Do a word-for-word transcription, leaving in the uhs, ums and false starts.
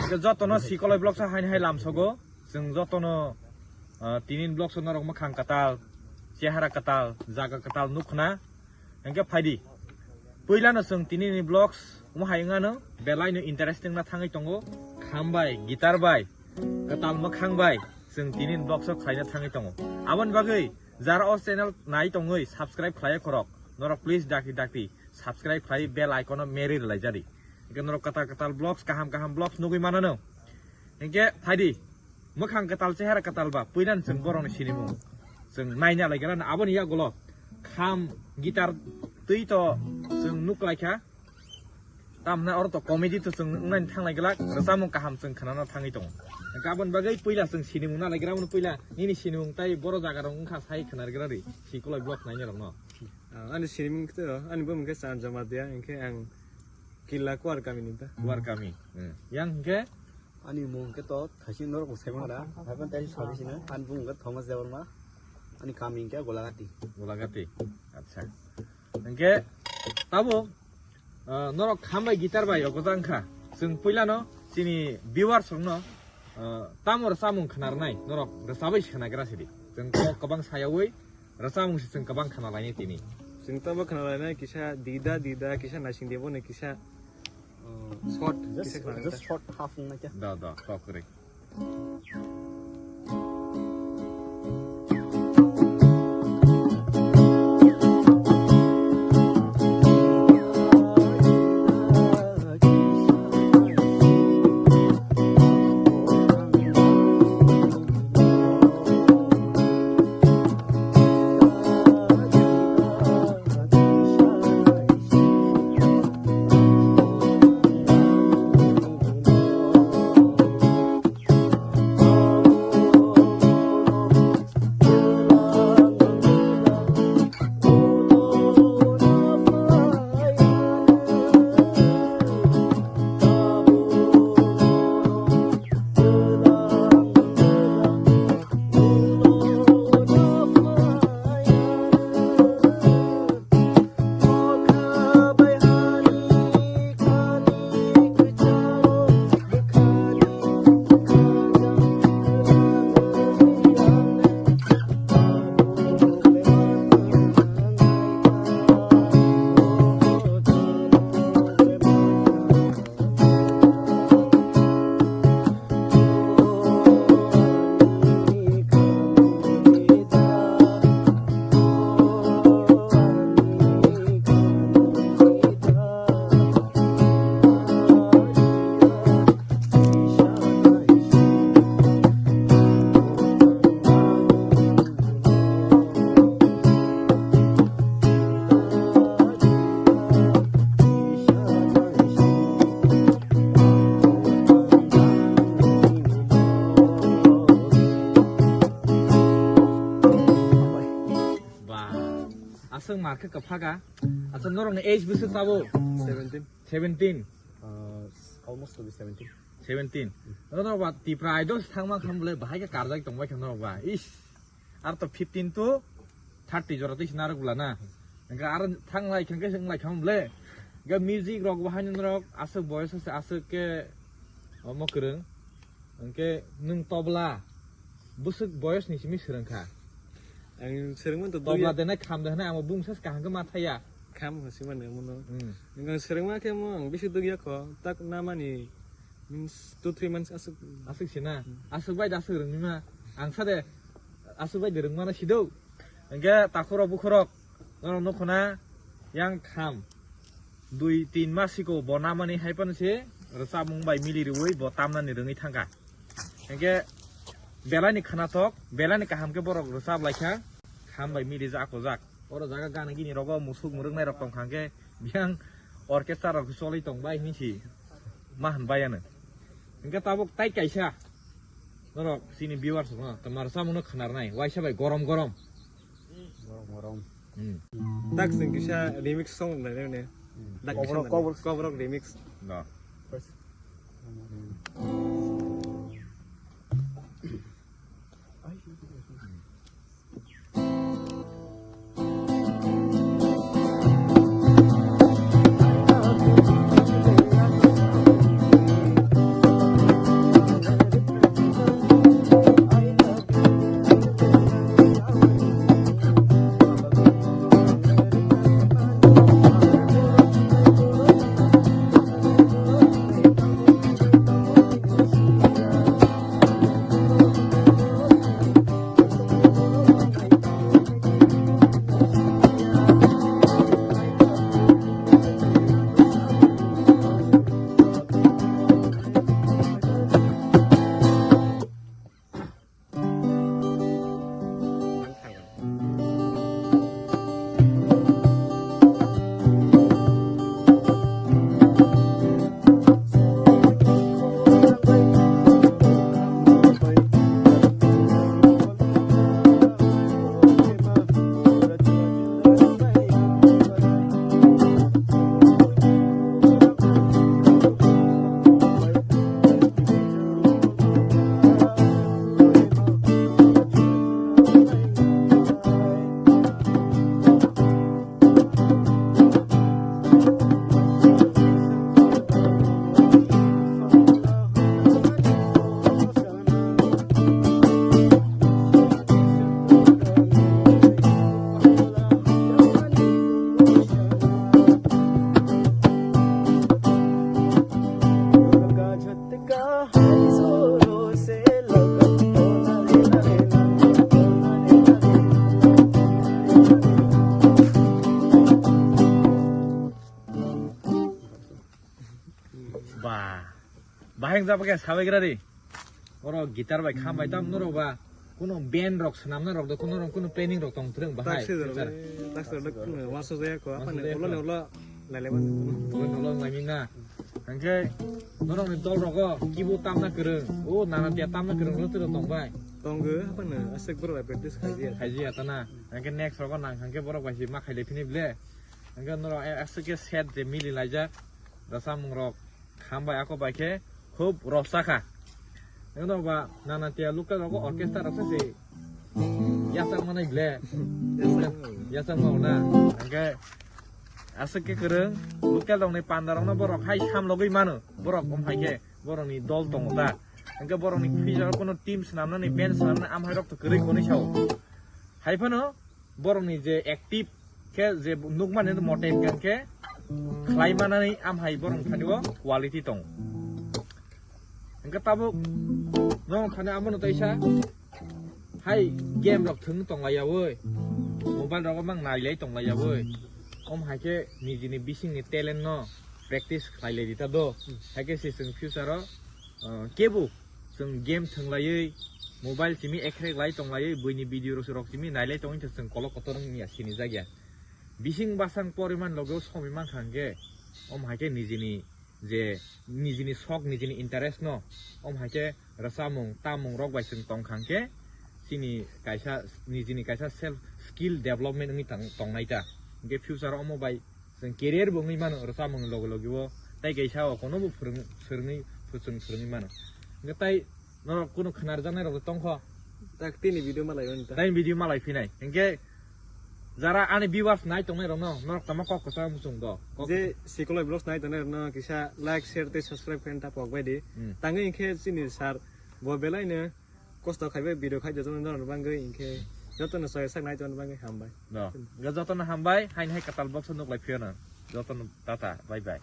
Hwnkhe jotono Sikoloi Vlogs o haini hai lamsogo. Chwng jotono, ah, tinin vlogs o norok mwkhang kwtal, chehara kwtal, jaga kwtal nukhna. Hwnkhe phaidi. Puilano chwng tinini vlogs omo hai wngano belaino interesting na thangwi tongo. Kham bai, guitar bai, kwtal mwkhang bai chwng tinini vlogs o khlaina thangwi tongo. Aboni bagwi jara o channel nai tongwi subscribe khlaiya khorok, norok please dakti dakti subscribe khlai bell icon o meri rwlai jadi. Hwnkhe norok kwtal kwtal vlogs, kaham kaham vlogs nugwi manano. Hwnkhe phaidi, mwkhang kwtal, chehara kwtal ba, puilan chwng borokni sinimung chwng naina lai gana, aboni yagulo kham, guitar twi to chwng nuk lai kha. Tamna oro to comedy to chwng wngnani thang lai glak, rwchapmung kaham chwng khnana thangwi tongo. Hwnkhe aboni bagwi puila chwng sinimung na lai gra, aboni puila nini sinimung tai boro jaga rok wngkha sai khna gra ri, Sikoloi Vlogs naina rokno. Ah, ani sinimung khe to, ani bumung khe Chan Jamatia, hwnkhe ang Killa Kuar kami ni ta. Kuar kami. Hmm. Yang hwnkhe? Ani mung hwnkhe to thaisi norok bo sai mara. Haiphano tei sabi sino. Ani bumung hwnkhe Thomas Debbarma. Ani kami hwnkhe Golagati. Golagati. Acha. Hwnkhe tabuk, ah, norok kham bai guitar bai ogoda wngkha. Chwng puilano chini viewers rokno, ah, tamo rwchapmung khna rwnai norok rwchapwi khna gra sidi. Chwng kok kwbang sayawi Rwchapmung se chwng kwbang khna lainai tini. Chwng tamo khna lainai kisa dida dida, kisa naising debo ni kisa, uh, short, just, kisa khna just lainai. Short half wngna kya? Da, da, kok kwrwi. Ba, aswk market ka phaga. Acha norokni age bwswk tabuk? Seventeen. Seventeen. Uh, almost to be seventeen. Seventeen. Norok ba Tipra Idol thangma khamle bahai khe karjak tongbai khe norok ba. Ish. Ar to fifteen to thirty jora twi sinarok bwla na. Hwnkhe aro thang lai khe wng lai kham ble. Hwnkhe music rok bo haino norok aswk boyos se aswk khe omo kwrwng. Hwnkhe nwng tobla bwswk boyos ni simi swrwng kha. Ang swrwngma to tobla dui denai kham de hwnai amo bumsa kaham khe ma thaya. Kham hwnsi mano mono. Hmm. Nwng swrwngma khe mo ang bisi dugya kho tak namani. Means two three months aswk. Aswk sina. Hmm. Aswk bai da aswk rwngma. Ang sa de aswk bai de rwngma na sido. Hwnkhe takhurok bukhurok norok nukhuna yang kham dui tin mas siko bo namani hai phano se rwchapmung bai mili rwui bo tamnani rwngwi thangkha. Hwnkhe belai ni khwnathok, belai ni kaham khe borok rwchap lai kha, kham bai mili jak o jak. Oro jaga gana gini rogo musuk mwrwknai rok tong kha hwnkhe biyang orchestra rok cholwi tong bai hinwi si ma hwn bai ano. Hwnkhe tabuk tai kaisa norok chini viewers no twma rwchapmung no khwna rwnai, waisa bai gorom gorom. Gorom gorom. Hmm. Tak sing kisa remix song nai ne. Hmm. Tak kisa Kobrok, nai. Kobrok. Kobrok remix. No. First. Ba. Bahai wng jabak ya sabai gra di. Oro guitar bai kham bai tam noro ba. Kuno band rok swnamna rok do kuno rok kuno planning rok tong twrwng bahai. Tak se jor, tak se jor, kuno waso jaya ko, apa ne, ulo ne ulo lai lai ban. Ulo ne ulo lai mina. Hangke norok ni dol rogo kibu tamna kwrwng. O nana tia tamna kwrwng lo tiro tong bai. Tong go, apa ne, asek bro bai practice khai dia. Khai dia tana. Hangke next rogo nang hangke borok bai si ma khai le phini ble. Hingke norok a-, aswk khe set je mili laijak, rwchapmung rok kham bai ako bai khe khub rwchapsa kha. Hingke norok ba nana tia local rogo orchestra rok se yachak manai ble. Yachak. Yachak mau na. Hingke aswk khe kwrwng local rok ni panda rok no borok hai sam logwi mano. Borok om hai khe borok ni dol tongo ta. Hingke borok ni future o kuno team swnamnani, band swnamnani amhai rok to kwrwi hwnwi sao. Hai phano borokni je active khe je nukmani mote hwnkhe khlai manani amhai borok thani o quality tongo. Hwnkhe tabuk norok thani abono teisa hai game rok thwng tonglai yaui, mobile rogo mang nailai tonglai yaui, om hai khe nijini bisingni talent no practice khlai lai di ta do, hai khe se chwng future o, ah, kebo Chwng game thwnglaiwi, mobile simi ekhrek lai tonglaiwi, buini video rok rok simi nailai tongwi thwng chwng kolok kotor wngya sinijak ya. Bising basang poriman logo somoi mankha hwnkhe, om hai khe nijini je, nijini sok, nijini interest no, om hai khe rwchapmung, tammung rok bai chwng tongkha hwnkhe, chini kaisa, nijini kaisa self skill development wngwi tang-, tongnai ta. Hwnkhe future o omo bai Chwng career bo wngwi mano rwchapmung logi logi o, tei kaisa o kono bo phwrwng-, phwrwngwi, chwng phwrwngwi mano. Hwnkhe tei norok kunu khna rwjaknai rok tongkho. Tak tini video malai oni ta. Tei video malai phinai. Hwnkhe jara ani viewers nai tongnai rokno norok tamo kok kwchang muchung do. Kok je Sikoloi Vlogs nai tongnai rokno kisa like, share tei subscribe khaina ta pok bai di. Hmm. Tangwi hwnkhe chini sir bo belaino kosto khaibai video khai jotono norok bangwi hwnkhe jotono soya sak nai tongna bangwi hambai. No. Hwnkhe jotono hambai, haini hai kwtal box o nuk lai phiyano. Jotono tata, bye bye.